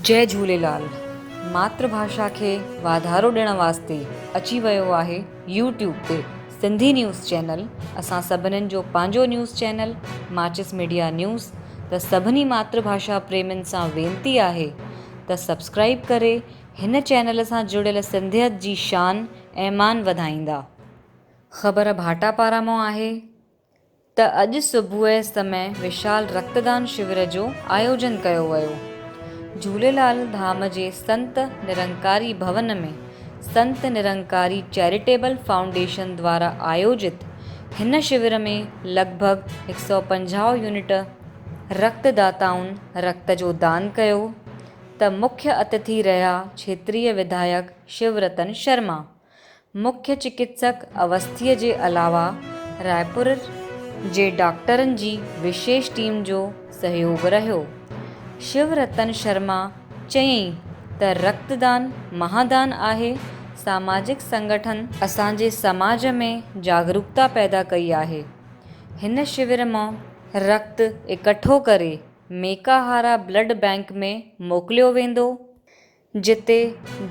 جئي جهوليلال ماتر ڀاشا کي واڌارو ڏيڻ واسطي اچي ويو آهي يوٽيوب تي سنڌي نيوز چينل اسان سڀنين جو پنهنجو نيوز چينل ماچس ميڊيا نيوز ته سڀني ماتر ڀاشا پريمين سان وينتي آهي ته سبسڪرائيب ڪري هن چينل سان جڙيل سنڌيت جي شان ۽ مان وڌائيندا خبر ڀاٽا پارا مان آهي ته اڄ صبح سمي وشال رڪتدان شور جو آيوجن ڪيو ويو. جهوليلال ڌام جي سنت نرنڪاري ڀون ۾ سنت نرنڪاري چيريٽيبل فائونڊيشن دوارا آيوجت هن شور ۾ لڳ ڀڳ 150 يونٽ رڪت داتائن رڪت جو دان ڪيو ته مکيه اتٿي رهيا ڇيتريه وڌايڪ شو رتن شرما. مکيه چڪتسڪ اوسٿيء جي علاوه رائپور جي ڊاڪٽرن جي وشيش ٽيم جو سهيوڳ رهيو. شو رتن شرما چيائين ته رڪت دان مهادان آهي، ساماجڪ سنگٺن اسان جي سماج ۾ جاگروڪتا پيدا ڪئي آهي. هن شور مان رڪت اڪٺو ڪري ميڪاهارا بلڊ بئنڪ ۾ موڪليو ويندو. جتي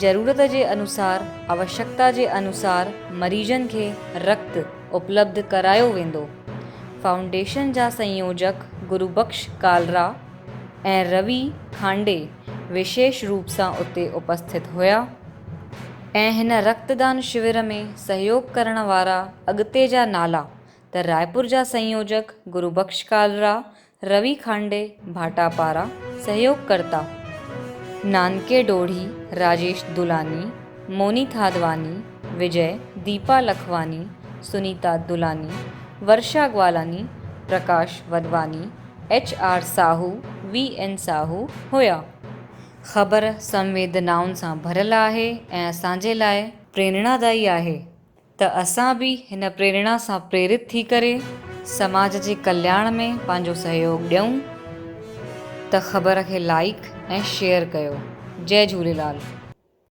ضرورت جي انوسار آوشڪتا جي انوسار مريضن کي رڪت اپلبڌ ڪرايو ويندو. فائونڊيشن جا سنيوجڪ گروبخش ڪالرا ۽ روي کانڊي وشيش روپ سان اتي اپسٿت هيا ۽ هن رڪت دان شور ۾ سهيوڳ ڪرڻ وارا اڳتي جا نالا ته رائپور جا سنيوجڪ گروبخش ڪالرا، روي کانڊي ڀاٽا پارا سهيوڳ ڪرتا، نانڪي ڊوڙهي، Rajesh Dolani, Moni Thadhani, Vijay, Deepa Lakhwani, Sunita Dolani, Varsha Gwalani, Prakash Wadhwani, H R Sahu, V N Sahu هيا. خبر سنويدنائن سان ڀريل آهي ۽ اسان جي لاء پريرڻادائي آهي. ته اسان به هن پريرڻا سان پريرت ٿي ڪري سماج جي ڪلياڻ ۾ پنهنجو سهيوڳ ڏيون ته خبر کي لائيڪ ۽ شيئر ڪيو جئي جهوليلال.